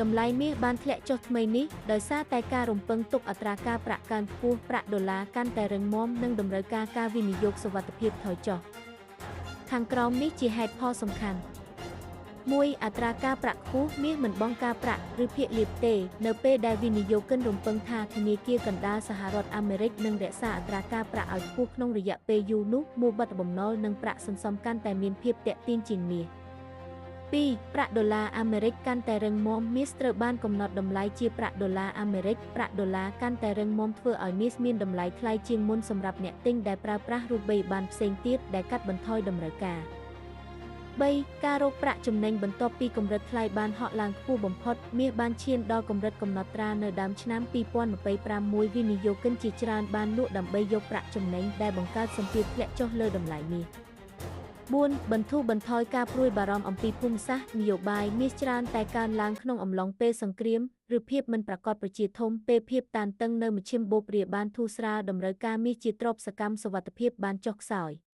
តម្លៃមាសបានធ្លាក់ចុះថ្មីនេះដោយសារតែការរំពឹងទុកអត្រាការប្រាក់កើនខ្ពស់ប្រាក់ដុល្លារកាន់តែរឹងមាំនិងតម្រូវការការវិនិយោគសុវត្ថិភាពថយចុះខាងក្រោមនេះជាហេតុផលសំខាន់1អត្រាការប្រាក់ខ្ពស់មាសមិនបង់ការប្រាក់ឬភាគលាភទេនៅពេលដែលវិនិយោគិនរំពឹងថាធនាគារកណ្ដាលសហរដ្ឋអាមេរិកនឹងរក្សាអត្រាការប្រាក់ឲ្យខ្ពស់ក្នុងរយៈពេលយូរនោះមួលបិទបំណុលនិងប្រាក់សន្សំកាន់តែមានភាពទាក់ទាញជាងមាស2ប្រាក់ដុល្លារអាមេរិកកាន់តែរឹងមាំមាសត្រូវបានកំណត់តម្លៃជាប្រាក់ដុល្លារអាមេរិកប្រាក់ដុល្លារកាន់តែរឹងមាំធ្វើឲ្យមាសមានតម្លៃថ្លៃជាងមុនសម្រាប់អ្នកទិញដែលប្រើប្រាស់រូបិយប័ណ្ណផ្សេងទៀតដែលកាត់បន្ថយតម្រូវការ3ការរកប្រាក់ចំណេញបន្ទាប់ពីកម្រិតថ្លៃបានហក់ឡើងខ្ពស់បំផុតមាសបានឈានដល់កម្រិតកំណត់ត្រានៅដើមឆ្នាំ2025មួយវិនិយោគិនជាច្រើនបានលក់ដើម្បីយកប្រាក់ចំណេញដែលបង្កើតសម្ពាធធ្លាក់ចុះលើតម្លៃមាស4បន្ធូរបន្ថយការព្រួយបារម្ភអំពីភូមិសាស្ត្រនយោបាយមាសច្រើនតែកើនឡើងក្នុងអំឡុងពេលសង្គ្រាមឬភាពមិនប្រាកដប្រជាធំពេលភាពតានតឹងនៅមជ្ឈិមបូព៌ាបានធូរស្រាលតម្រូវការមាសជាទ្រព្យសកម្មសុវត្ថិភាពបានចុះខ្សោយ។